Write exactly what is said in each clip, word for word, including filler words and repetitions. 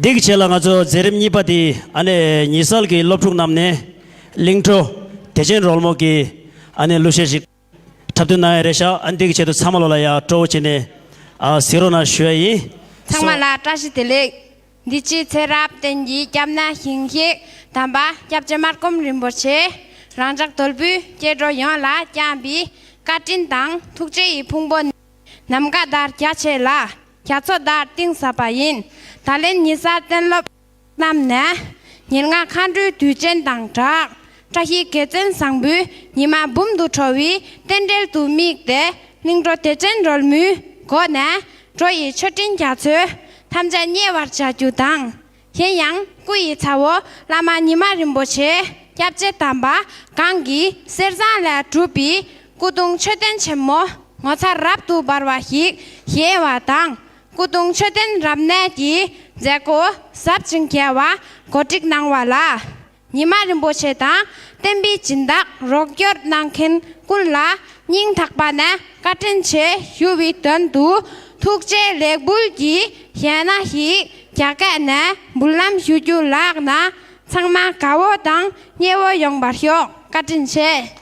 འདི་གི་རྗེས་ལ་ང་ཚོ་མཛད་རིམ་གཉིས་པ་འདི་ཨ་ནེ་ཉི་སལ་གྱི་སློབ་ཕྲུག་རྣམས་ནས་གླིང་བྲོ་བདེ་ཆེན་རོལ་མོ་གི་ཨ་ནེ་གླུ་གཞས་ཤིག་འཁྲབ་སྟོན་གནང་ཡ་རེད་ཤག་ཨ་ནེ་འདི་གི་ཆེད་དུ་ཚང་མ་ལོ་ལ་ཡ་སྤྲོ་བོ་བྱས་ནས་ཨ་གཟིགས་རོགས་གནང་ཞུ་ཡ་ཡིན། ཚང་མ་ལ་བཀྲ་ཤིས་བདེ་ལེགས། འདི་ཕྱི་ཚེ་རབས་བརྟན་གྱི་སྐྱབས་གནས་ཞིང་གཤེགས་དམ་པ་སྐྱབས་རྗེ་སྨར་ཁམས་རིན་པོ་ཆེ་རང་ཅག་དོལ་པོའི་སྐྱེ་འགྲོ་ཡོངས་ལ་བསྐྱངས་པའི་བཀའ་དྲིན་དང་ཐུགས་རྗེ་ཡི་ཕུང་པོ་ནི་ནམ་མཁའ་ལྟར་རྒྱ་ཆེ་ལ་རྒྱ་མཚོ་ལྟར་གཏིང་ཟབ་པ་ཡིན། ད་ལན་ཉི་ཟླ་གཏན་སློབ་རྣམས་ནས་ཉེར་ལྔ་མཁའ་འགྲོའི་དུས་ཆེན་དང་སྦྲགས་བཀྲ་ཤིས་རྒྱལ་མཚན་བཟང་པོའི་ཉི་མ་འབུམ་དུ་འཕྲོ་བའི་རྟེན་འབྲེལ་དུ་དམིགས་ཏེ་གླིང་བྲོ་བདེ་ཆེན་རོལ་མོའི་སྒོ་ནས་བྲོ་ཡི་མཆོད་སྤྲིན་རྒྱ་མཚོའི་ཐམས་ཅད་མཉེས་པར་བྱ་རྒྱུ་དང་། གཞན་ཡང་སྐུ་ཡི་ཚ་བོ་བླ་མ་ཉི་མ་རིན་པོ་ཆེ་སྐྱབས་རྗེ་དམ་པ་གང་གི་གསེར་ཟངས་ལས་གྲུབ་པའི་སྐུ་གདུང་མཆོད་རྟེན་ཆེན་མོ་ངོ་མཚར་རབ་ཏུ་འབར་བ་ཞིག་བཞེངས་པ་དང་། སྐུ་གདུང་མཆོད་རྟེན་རབ་གནས་ཀྱི་མཛད་སྒོ་ཟབ་ཅིང་རྒྱས་པ་གོ་སྒྲིག་གནང་བ་ལ། ཉི་མ་རིན་པོ་ཆེ་དང་བསྟན་པའི་སྦྱིན་བདག་རོགས་སྐྱོར་གནང་མཁན་ཀུན་ལ་སྙིང་ཐག་པ་ནས་བཀའ་དྲིན་ཆེ་ཞུ་བའི་དོན་དུ་ཐུགས་རྗེ་ལེགས་འབུལ་གྱི་ཞལ་སྣ་ཞིག་རྒྱ་སྐད་ནས་འབུལ་ལམ་ཞུ་རྒྱུ་ལགས་ན། ཚང་མ་དགའ་བོ་དང་མཉེས་བོ་ཡོང་བར་ཤོག་བཀའ་དྲིན་ཆེ།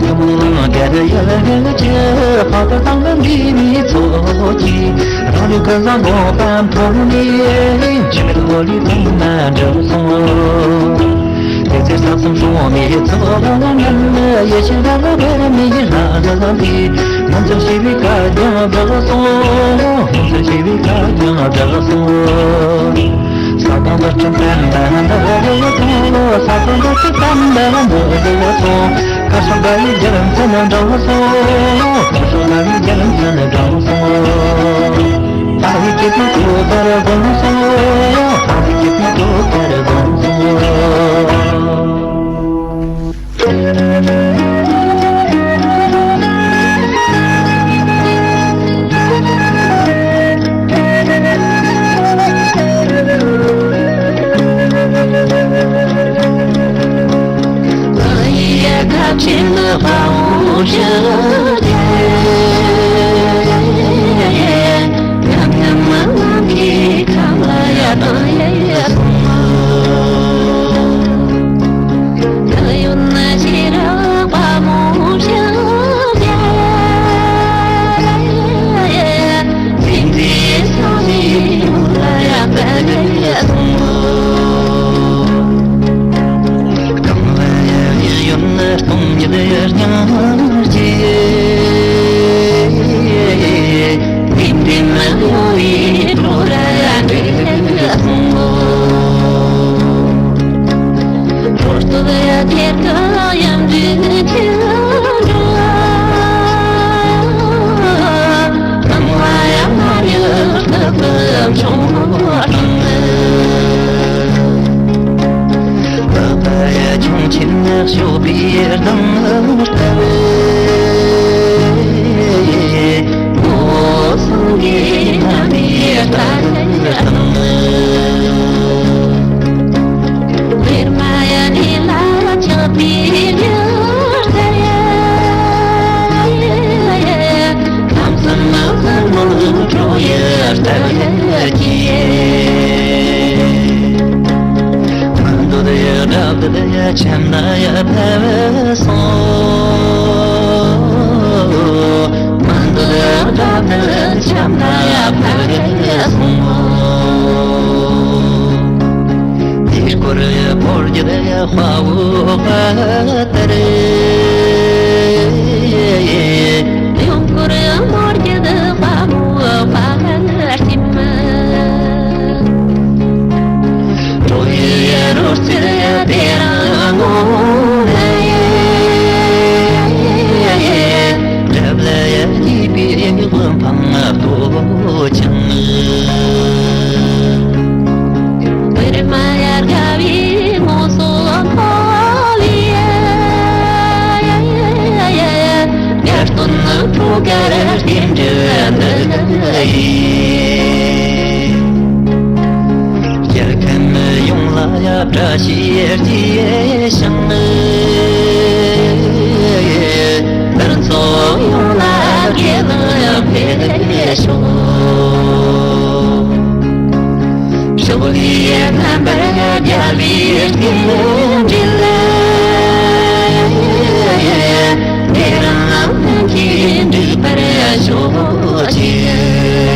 ཉམས་མྱོང་གར་ཡལ་གྱི་ཕ་དར་དང་འདི་ནི་ཚོགས་ཀྱི་རང་ལུས་ཀུན་བཟང་དགོངས་པ་མཐོང་ནས་འཆི་མེད་ཧོ་ལི་ཐང་ན་འགྲོ་སོང་། དེ་ཚེ་ས་གསུམ་སྲུང་མའི་ཚོགས་ལ་ངན་ཡེ་ཤེས་ལ་བེར་མི་ལྷ་ལ་འདི་ང་ཚོ་ཞི་བའི་བཀའ་རྒྱ་བསྒྲགས་སོང་། ང་ཚོ་ཞི་བའི་བཀའ་རྒྱ་བསྒྲགས་སོང་། ས་དང་བདག་ཁྲིམས་བསྟན་པ་འདི་ལ་ཐོངས། ས་དང་བདག་ཁྲིམས་བསྟན་པ་འདི་ལ་ཐོངས། བཀའ་སྲུང་དགའ་བའི་རྒྱལ་མཚན་འགྲངས་སོང་། བཀའ་སྲུང་དགའ་བའི་རྒྱལ་མཚན་འགྲངས་སོང་། དག་པའི་སྐྱེས་བུ་ཐུགས་ཀར་དགོངས་སོང་། དག་པའི་སྐྱེས་བུ་ཐུགས་ཀར་དགོངས་སོང་། རྒྱལ་ཁམས་ཡོངས་ལ་ཡ་བཀྲ་ཤིས་རྒྱས་ཤིང་། མི་ཚོགས་ཡོངས་ལ་དགེ་བ་འཕེལ་ཤོག། ཕྱོགས་ལས་རྣམ་པར་རྒྱལ་བའི་རྟེན་འབྲེལ། དེ་རང་ལ་ཕན་གྱིས་འགྲིག་པར་ཤོག་ཅིག།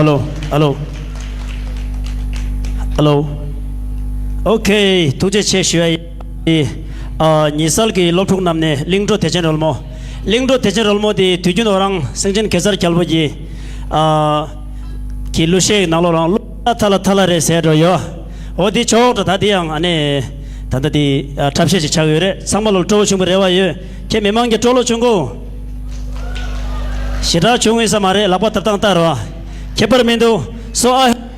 ཨ་ལོ། ཨ་ལོ། ཨ་ལོ། ཨོ་ཁེ། ཐུགས་རྗེ་ཆེ་ཞུ་ཡ་ཡིན། ཨ། ཉེ་སར་གྱི་སློབ་ཕྲུག་རྣམས་ནས་གླིང་བྲོ་བདེ་ཆེན་རོལ་མོ། གླིང་བྲོ་བདེ་ཆེན་རོལ་མོ་དེ་དུས་རྒྱུན་ཨོ་རང་སེང་ཆེན་གེ་སར་རྒྱལ་པོ་གྱི། ཨ། གྱི་གླུ་གཞས་ནང་ལོགས་རང་གླུ་ཐ་ལ་ཐ་ལ་རེད་ཟེར་འགྲོ་ཡོད། འོ་དེ་ཆོག་འགྲོ། ད་དེ་ཡང་ཨ་ནི། ད་ལྟ་དེ། ཨ། འཁྲབ་གཞས་ཅིག་ཆགས་ཡོད་རེད། ཚང་མ་ལོ་སྤྲོ་བོ་བྱུང་བའི་རེ་བ་ཡོད། ཁྱེད་མི་མང་གི་སྤྲོ་ལོ་བྱུང་གོ། ཞེ་དྲག་བྱུང་ཡོད་ས་མ་རེད། ལག་པ་ཐབ་ཐང་བལྟ་རོགས། ཁྱད་པར་མི་འདུག་སོ། ཨ།